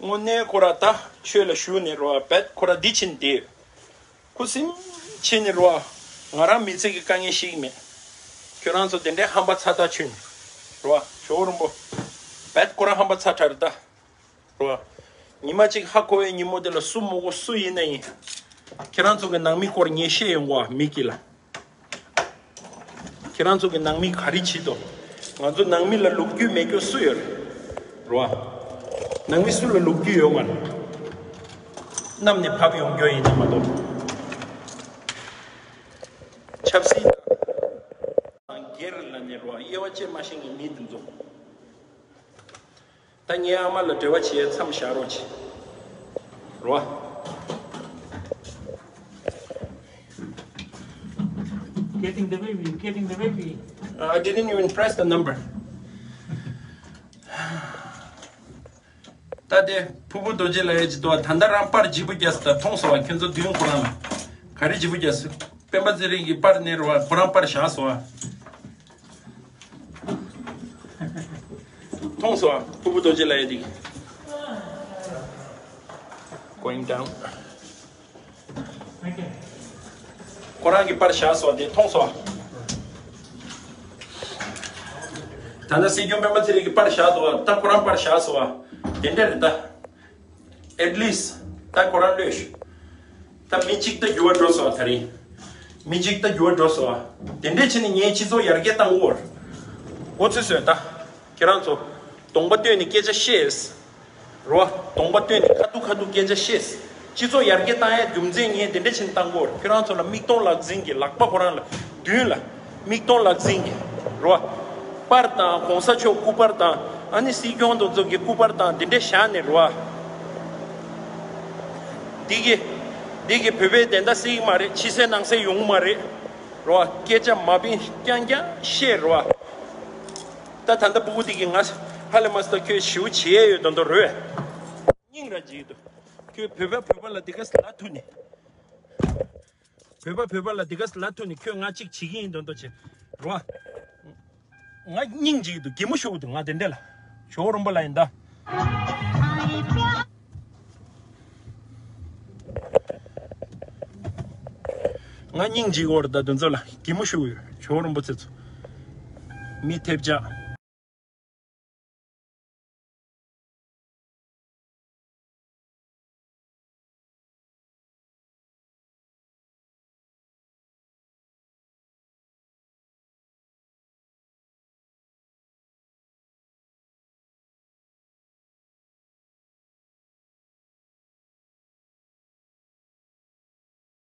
དངོས་གནས་ཁོ་ར་ད་ཆོས་ལ་ཞུགས་ནས་རོ། བད་ཁོ་ར་འདི་ཕྱིན་ཏེ། ཁུ་སིམ་ཕྱིན་ནས་རོ། ང་རང་མི་ཚེ་གི་དཀའ་ངལ་ཤེས་ཀྱི་མེད། ཁྱོད་རང་ཚོ་དེ་འདྲའི་ཧམ་པ་ཚ་ཐག་ཆོད་ནས་རོ། ཇོ་བོ་རིན་པོ། བད་ཁོ་ར་ཧམ་པ་ཚ་དྲགས་རེད་ད། རེད་བ། ཉི་མ་གཅིག་ཧ་གོ་བའི་ཉིན་མོ་དེ་ལ་སུ་མོ་གོ་སུ་ཡིན་ན་ཡིན། ཁྱེད་རང་ཚོ་གི་ནང་མི་སྐོར་ངས་བཤད་ཡོང་གོ་མི་གི་ལ། ཁྱེད་རང་ཚོ་གི་ནང་མི་ག་རེ་བྱེད་དོ། ང་ཚོ་ནང་མི་ལ་ལོག་རྒྱུ་མེད་རྒྱུ་སུ་ཡོད་རེད། རེད་བ། ནང་མི་སུ་ལ་ལོག་རྒྱུ་ཡོད་མ་རེད། གནམ་ནས་བབས་ཡོང་རྒྱུ་ཡིན་ན་མ་གཏོགས། ཆབ་སྲིད་དང་སྒེར་ལ་ནས་རེད་བ། དབྱེ་བ་བཅད་མ་ཤེས་ཀྱི་མི་དེ་ཚོ། ད་ངའི་ཨ་མ་ལ་འབྲེལ་བ་བྱེད་མཚམས་བཞག་རོགས་བྱེད། རོ། Getting the baby, getting the baby. I didn't even press the number. ད་དེ་ཕུར་བུ་རྡོ་རྗེ་ལ་ཡོད་ཀྱི་འདུག་ད་ལྟ་རང་པར་ལྗིད་པོ་རྒྱག་སོང་། ད་མཐོང་སོང་བ། ཁྱོད་ཚོ་མདུན་ཁོ་རང་ལ་ག་རེ་ལྗིད་པོ་རྒྱག་སོང་། སྤེན་པ་ཚེ་རིང་གི་པར་ནས་རོ། ཁོ་རང་པར་བཞག་སོང་བ། མཐོང་སོང་བ། ཕུར་བུ་རྡོ་རྗེ་ལ་ཡོད་དེ། Going down. ཁོ་རང་གི་པར་བཞག་སོང་བ་དེ་མཐོང་སོང་བ། ད་ལྟ་སྲིད་སྐྱོང་སྤེན་པ་ཚེ་རིང་གི་པར་བཞག་འདུག་བ། ད་ཁོ་རང་པར་བཞག་སོང་བ། དེ་འདྲ་རེད་ད། At least ད་ཁོ་རང་ལོས་ཤོག་ད་མི་གཅིག་ད་འགྱུར་བ་འགྲོ་སོང་བ། ད་རིང་མི་གཅིག་ད་འགྱུར་བ་འགྲོ་སོང་བ། དེ་འདྲས་བྱས་ནས་ངའི་སྤྱི་ཚོགས་ཡར་རྒྱས་བཏང་དགོས། འོ་ཚོད་བཟོས་ད། ཁྱེད་རང་ཚོ་གདོང་པ་སྟོན་ནས་སྐད་ཆ་བཤད། རོ། གདོང་པ་སྟོན་ནས་ཁ་ཐུག་ཁ་ཐུག་སྐད་ཆ་བཤད། སྤྱི་ཚོགས་ཡར་རྒྱས་བཏང་ཡའི་རྒྱུ་མཚན་ངས་དེ་འདྲ་བྱས་ནས་བཏང་གོ། ཁྱོད་རང་ཚོ་ལ་མིག་སྟོང་ལག་འཛིན་གྱི་ལག་པ་ཁོ་རང་ལ་མདུན་ལ་མིག་སྟོང་ལག་འཛིན་གྱི། རོ། པར་དང་གོང་ས་མཆོག་སྐུ་པར་དང་། ཨ་ནི་སྲིད་སྐྱོང་དེ་ཚོ་གི་སྐུ་པར་དང་དེ་འདྲ་བཞག་ནས། རོ། འདི་གི་འདི་གི་བོད་པའི་བདེན་མཐའ་སྲིད་ཀྱི་མ་རེད། ཕྱི་གསལ་ནང་གསལ་ཡོང་གི་མ་རེད། རོ། སྐད་ཆ་མ་ཕན་རྐྱང་རྐྱང་བཤད། རོ། ད་ད་ལྟ་ཕྲུ་གུ་དེ་གིས་ང་ཧ་ལས་མ་སོང་། ད་ཁྱོད་ཞེ་པོ་བྱེད་ཡས་ཡོད་མདོག་མདོག་རེད། སྙིང་ར་རྗེ་གི་འདུག་ཁྱོད་བོད་པ་བོད་པ་ལ་འདི་ག་ལབ་ཐུབ་ནས། བོད་པ་བོད་པ་ལ་འདི་ག་ལབ་ཐུབ་ནས་ཁྱོད་ང་གཅིག་བྱེད་ཀྱི་ཡིན་མདོག་མདོག་བྱེད། རོ། ང་སྙིང་རྗེ་གི་འདུག་གད་མོ་ཤོར་གི་འདུག་ང་དེ་འདྲ་ལ། ཇོ་བོ་རིན་པོ་ལ་ཡིན་ད། ང་སྙིང་རྗེ་གི་འདུག་ད་དེ་ཚོ་ལ། གད་མོ་ཤོར་གི་ཡོད། ཇོ་བོ་རིན་པོ་ཆེ་ཚོ། མི་ཐེབས་ཆག